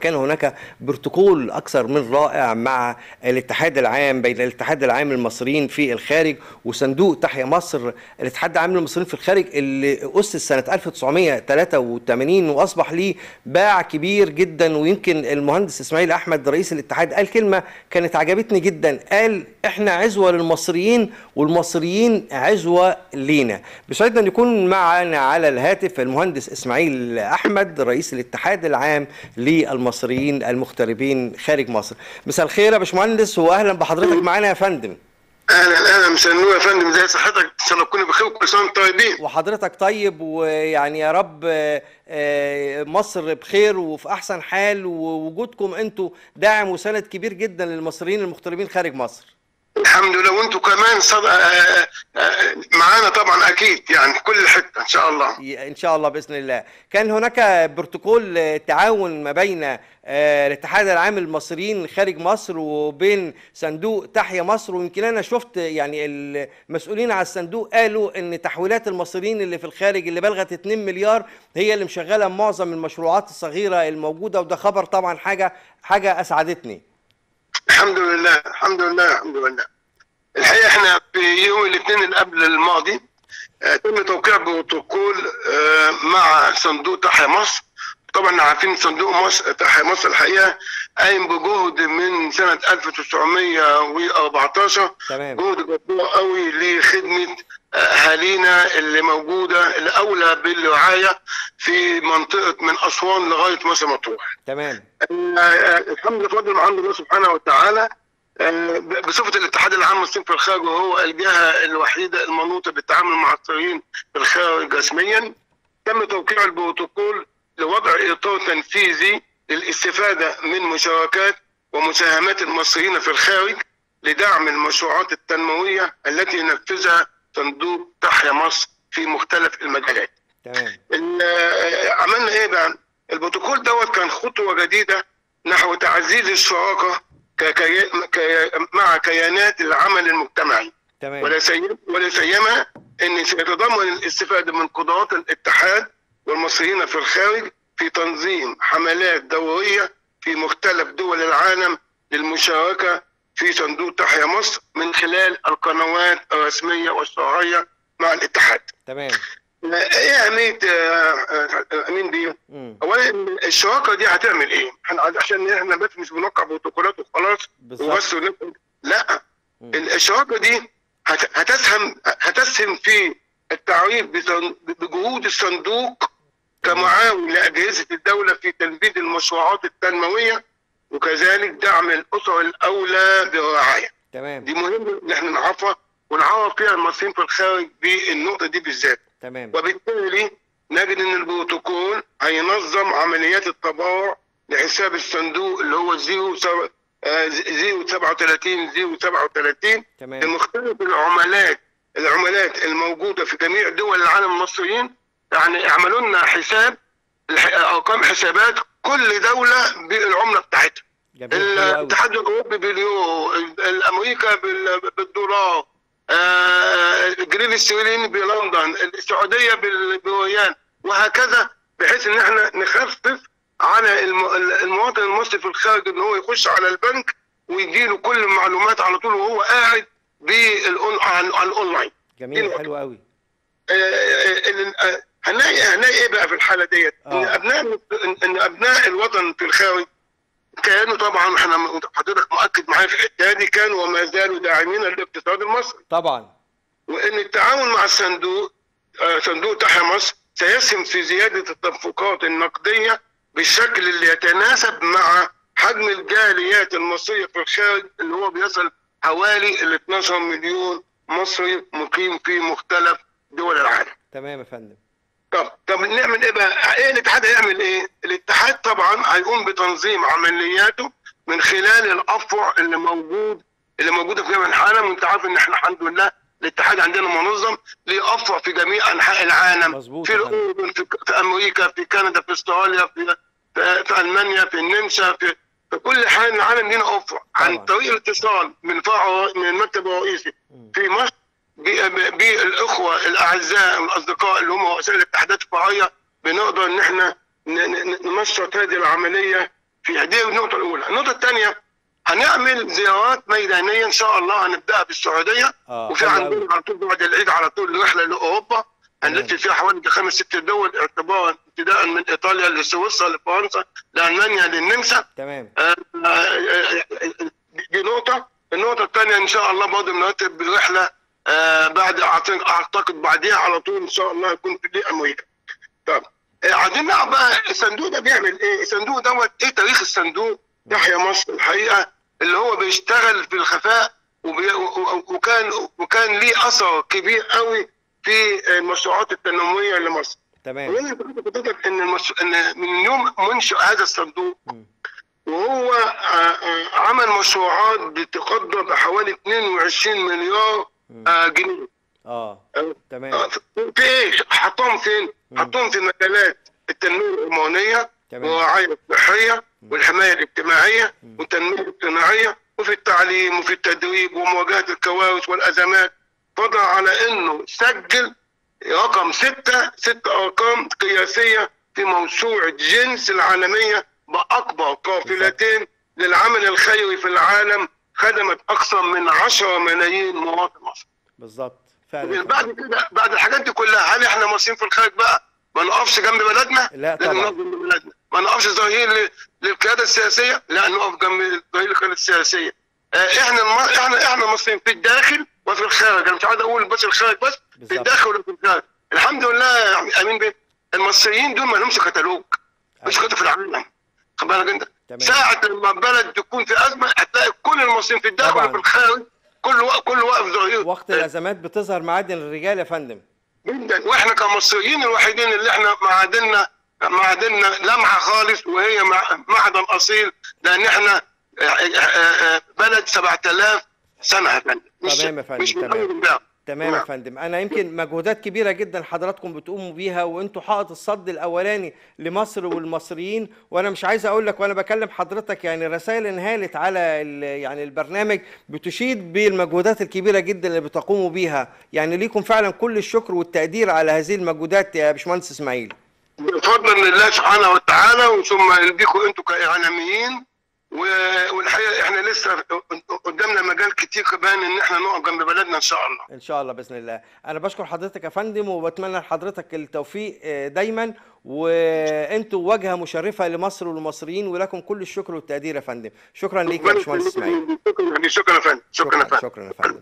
كان هناك بروتوكول أكثر من رائع مع الاتحاد العام، بين الاتحاد العام للمصريين في الخارج وصندوق تحيا مصر. الاتحاد العام للمصريين في الخارج اللي أسس سنة 1983 وأصبح ليه باع كبير جدا. ويمكن المهندس إسماعيل أحمد رئيس الاتحاد قال كلمة كانت عجبتني جدا، قال إحنا عزوة للمصريين والمصريين عزوة لينا. بيسعدنا أن يكون معنا على الهاتف المهندس إسماعيل أحمد رئيس الاتحاد العام للمصريين المغتربين خارج مصر. مساء الخير يا باشمهندس واهلا بحضرتك معانا يا فندم. اهلا اهلا، مساء النور يا فندم، ازي صحتك؟ ان شاء الله تكونوا بخير وكل سنة وانتم طيبين. وحضرتك طيب، ويعني يا رب مصر بخير وفي احسن حال، ووجودكم انتم داعم وسند كبير جدا للمصريين المغتربين خارج مصر. الحمد لله، وانتم كمان معانا طبعا اكيد، يعني كل حتة ان شاء الله. ان شاء الله باذن الله. كان هناك بروتوكول تعاون ما بين الاتحاد العام للمصريين خارج مصر وبين صندوق تحيا مصر، ويمكن انا شفت يعني المسؤولين على الصندوق قالوا ان تحويلات المصريين اللي في الخارج اللي بلغت 2 مليار هي اللي مشغله معظم المشروعات الصغيرة الموجودة، وده خبر طبعا حاجة اسعدتني. الحمد لله الحمد لله الحمد لله. الحقيقة احنا في يوم الاثنين اللي قبل الماضي تم توقيع بروتوكول مع صندوق تحيا مصر. طبعا عارفين صندوق مصر تحيا مصر الحقيقة قايم بجهد من سنة 1914، تمام، جهد جبار قوي لخدمة اهالينا اللي موجودة اللي اولى بالرعايه في منطقة من اسوان لغاية مرسى مطروح. تمام. الحمد لله بفضل من عند الله سبحانه وتعالى بصفة الاتحاد العام للمصريين في الخارج، وهو الجهة الوحيدة المنوطة بالتعامل مع المصريين في الخارج رسميا، تم توقيع البروتوكول لوضع اطار تنفيذي للاستفادة من مشاركات ومساهمات المصريين في الخارج لدعم المشروعات التنموية التي ينفذها صندوق تحيا مصر في مختلف المجالات. تمام. عملنا ايه بقى؟ البروتوكول دوت كان خطوة جديدة نحو تعزيز الشراكة مع كيانات العمل المجتمعي. تمام. ولا سيما ان سيتضمن الاستفادة من قدرات الاتحاد والمصريين في الخارج في تنظيم حملات دورية في مختلف دول العالم للمشاركة في صندوق تحيا مصر من خلال القنوات الرسمية والشرعية مع الاتحاد. تمام. ايه اهمية امين دي؟ اولا الشراكة دي هتعمل ايه؟ عشان احنا بس مش بنوقع بروتوكولات وخلاص وبس، لا، الشراكة دي هتسهم في التعريف بجهود الصندوق كمعاون لاجهزة الدولة في تنفيذ المشروعات التنموية، وكذلك دعم الاسر الاولى بالرعايه. تمام. دي مهم ان احنا نعرفها ونعرف فيها المصريين في الخارج بالنقطة دي بالذات. تمام. وبالتالي نجد ان البروتوكول هينظم عمليات التبرع لحساب الصندوق اللي هو 037 037 لمختلف العملات الموجودة في جميع دول العالم المصريين. يعني اعملوا لنا حساب، ارقام حسابات كل دولة بالعملة بتاعتها. الاتحاد الاوروبي باليورو، الامريكا بالدولار، الجنيه الاسترليني بلندن، السعودية بالريال، وهكذا، بحيث ان احنا نخفف على المواطن المصري في الخارج ان هو يخش على البنك ويديله كل المعلومات على طول وهو قاعد على الاونلاين. جميل، حلو قوي. هنلاقي ايه بقى في الحالة ديت؟ ان ابناء الوطن في الخارج كانوا طبعا، احنا حضرتك مؤكد معايا في الحتة دي، كانوا وما زالوا داعمين للاقتصاد المصري. طبعا. وان التعاون مع الصندوق، صندوق تحيا مصر، سيسهم في زيادة التدفقات النقدية بالشكل اللي يتناسب مع حجم الجاليات المصرية في الخارج اللي هو بيصل حوالي ال 12 مليون مصري مقيم في مختلف دول العالم. تمام يا فندم. طب نعمل ايه بقى؟ ايه الاتحاد هيعمل ايه؟ الاتحاد طبعا هيقوم بتنظيم عملياته من خلال الافرع اللي موجودة في جميع العالم، وانت عارف ان احنا الحمد لله الاتحاد عندنا منظم ليه افرع في جميع انحاء العالم. مظبوط. في الاردن، في امريكا، في كندا، في استراليا، في المانيا، في النمسا، في كل حال العالم لينا افرع عن طريق الاتصال من فرع من المكتب الرئيسي في مصر بالاخوة الاعزاء والاصدقاء اللي هم رؤساء الاتحادات الفرعية، بنقدر ان احنا ننشط هذه العملية فيها. دي النقطة الاولى. النقطة الثانية، هنعمل زيارات ميدانية ان شاء الله، هنبداها بالسعودية، وفي عندنا على طول بعد العيد على طول رحله لاوروبا هنلف فيها حوالي 5-6 دول، اعتبارا ابتداء من ايطاليا لسويسرا لفرنسا لالمانيا للنمسا. تمام. دي نقطة. النقطة الثانية ان شاء الله برضه بنرتب رحله بعد اعتقد بعديها على طول ان شاء الله يكون في امريكا. طب عايزين نعرف بقى الصندوق ده بيعمل ايه؟ الصندوق دوت ايه تاريخ الصندوق تحيا مصر الحقيقة، اللي هو بيشتغل في الخفاء وكان ليه اثر كبير قوي في المشروعات التنموية لمصر. تمام. وانا حضرتك ان من يوم منشأ هذا الصندوق وهو عمل مشروعات بتقدر بحوالي 22 مليار جنيه. تمام. في ايه؟ حطهم فين؟ حطهم في مجالات التنمية العمرانية والرعاية الصحية والحماية الاجتماعية والتنمية الاجتماعية وفي التعليم وفي التدريب ومواجهة الكوارث والازمات. فضل على انه سجل رقم 6 ارقام قياسية في موسوعة جنس العالمية باكبر قافلتين للعمل الخيري في العالم، خدمت اكثر من 10 ملايين مواطن مصري. بالظبط فعلا. بعد كده، بعد الحاجات دي كلها، هل احنا مصريين في الخارج بقى ما نقفش جنب بلدنا؟ لا طبعا. لازم نقف جنب بلدنا، ما نقفش ظهير للقياده السياسية، لا نقف جنب ظهير للقياده السياسية. احنا مصريين في الداخل وفي الخارج، انا مش عايز اقول بس الخارج، بس بالزبط. في الداخل وفي الخارج. الحمد لله يا امين بيه، المصريين دول ما لهمش كتالوج، مش خطه في العالم. خد بالك انت، ساعة لما بلد تكون في ازمة هتلاقي كل المصريين في الداخل وفي الخارج كل واقف ظهير. وقت الازمات بتظهر معادن الرجال يا فندم. جدا. واحنا كمصريين الوحيدين اللي احنا معادننا لمعة خالص، وهي معدن اصيل، لان احنا بلد 7000 سنة يا فندم. تمام يا فندم. تمام يا فندم. انا يمكن مجهودات كبيرة جدا حضراتكم بتقوموا بيها، وانتوا حائط الصد الاولاني لمصر والمصريين. وانا مش عايز اقول لك وانا بكلم حضرتك يعني رسائل انهالت على يعني البرنامج بتشيد بالمجهودات الكبيرة جدا اللي بتقوموا بيها، يعني ليكم فعلا كل الشكر والتقدير على هذه المجهودات يا باشمهندس اسماعيل. بفضل الله سبحانه وتعالى وثم بيكم انتوا كاعلاميين، والحقيقة احنا لسه قدامنا مجال كتير كمان ان احنا نقف جنب بلدنا ان شاء الله. ان شاء الله باذن الله. انا بشكر حضرتك يا فندم، وبتمنى لحضرتك التوفيق دايما، وانتوا واجهه مشرفة لمصر والمصريين، ولكم كل الشكر والتقدير يا فندم. شكرا ليك يا باشمهندس اسماعيل. شكرا يا فندم. شكرا يا فندم. شكرا يا فندم.